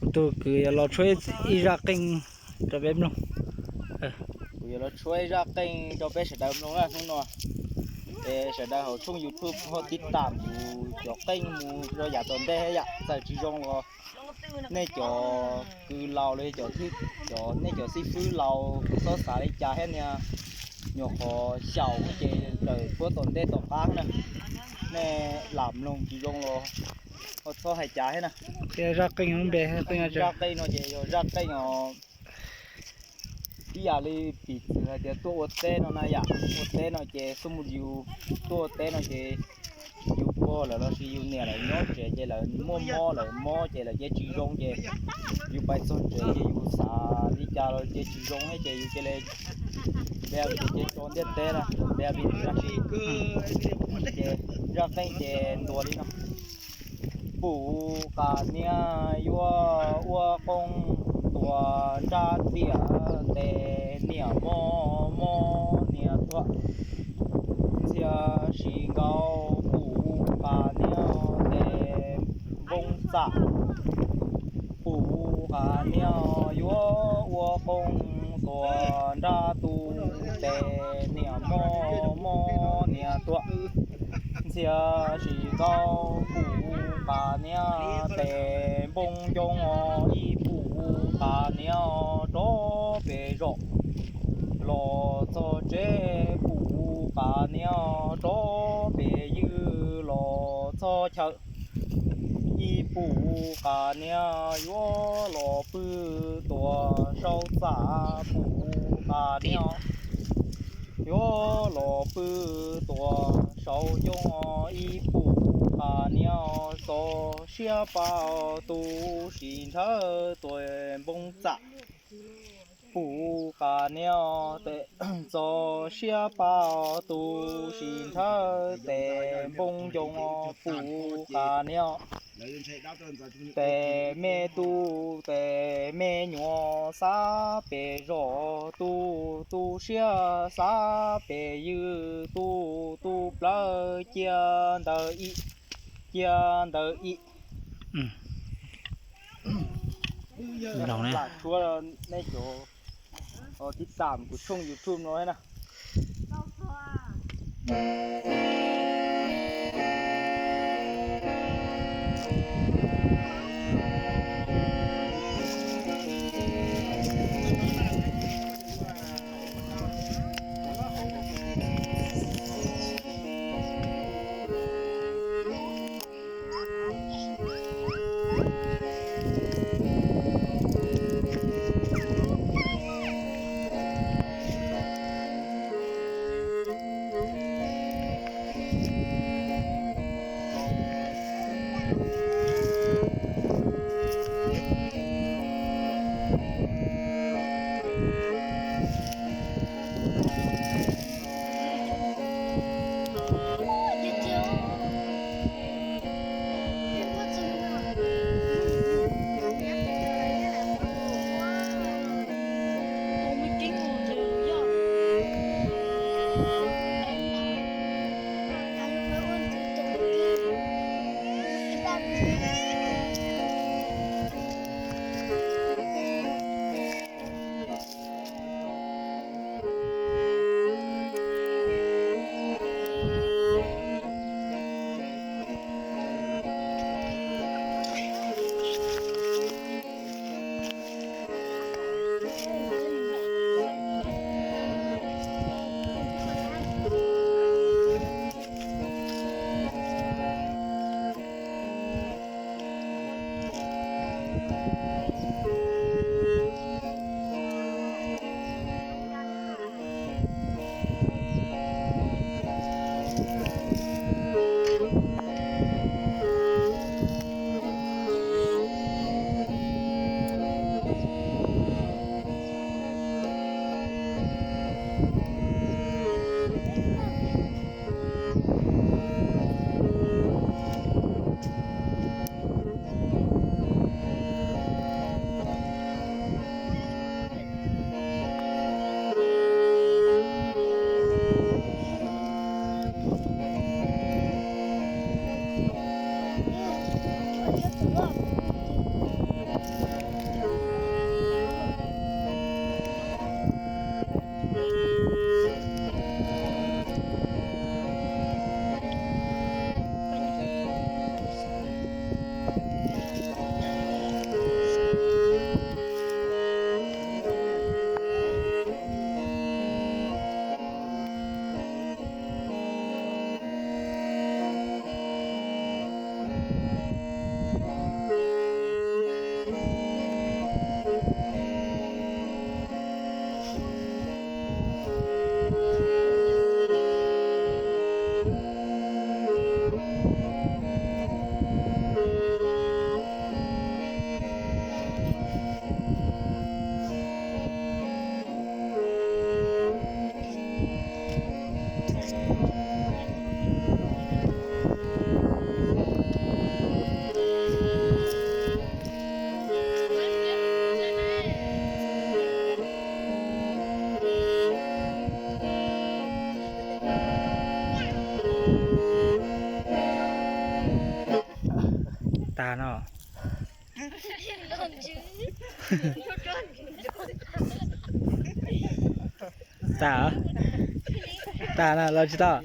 Kuv tus kwv yuav los tshuab ib zaj qeej rau peb mloog. Kuv yuav los tshuab ib zaj qeej rau peb sawv daws mloog na hnub no. Es sawv daws hauv tshooj YouTube ho tib tam kuv cov qeej mus rau yav tom ntej yam txawm tsis zoo los nej cov kwv laus los yog cov, cov nej cov xib fwb laus txhob xav li cas thiab niag, nyuam qhuav xyaum ces tawm puab tom ntej tom qab na. Nej lam mloog tsis zoo los ho txhob hais cas thiab na. Zaj qeej no ces yog zaj qeej os. Ib yam li piv txwv hais tias tuaj ua teb no na yom, ua teb no ces xub mus yus tuaj ua teb no ces yus pog lawv los sis yus niam lawv nyob tsev ces lawv muaj mob lawv mob ces lawv cia tsis zoo ces yus pais txog tsev ces yus xav li cas los cia tsis zoo thiab ces yus cia li npe vim ces tso ntiaj teb na, npe vim na. Ces zaj qeej ces ntuas li no. Pum qas niag yuav ua qoob tua nrab tiam tes niam mob mob niam tuag. Ntxhias sis nkaus pum qas niag tes npoo txam. Pum qas niag yuav ua qoob tua nrab tu tes niam mob mob niam tuag. Ntxhias sis nkaus pum qas niag tes npoo ncoo, ib pum qas niag rov pem zos los txog tsev, pum qas niag rov pem ywg los txog chaw. Ib pum qas niag yuav los pw tuaj saum txaj, pum qas niag yuav los pw tuaj saum ncoo, ib pum qas niag txo siab pab tu sim nthawv tuaj npoo txam. Pum qas niag txo siab pab tu sim nthawv tes npoo ncoo, pum qas niag tes me tub tes me nyuam xav pem zos, tu tu siab xav pem ywg, tu tu plawv cia ntawd ib, cia ntawd ib. Lam tshuab nej cov tib tam kuv tshooj YouTube no na. Tag no. Tag, tag no los tsis tau.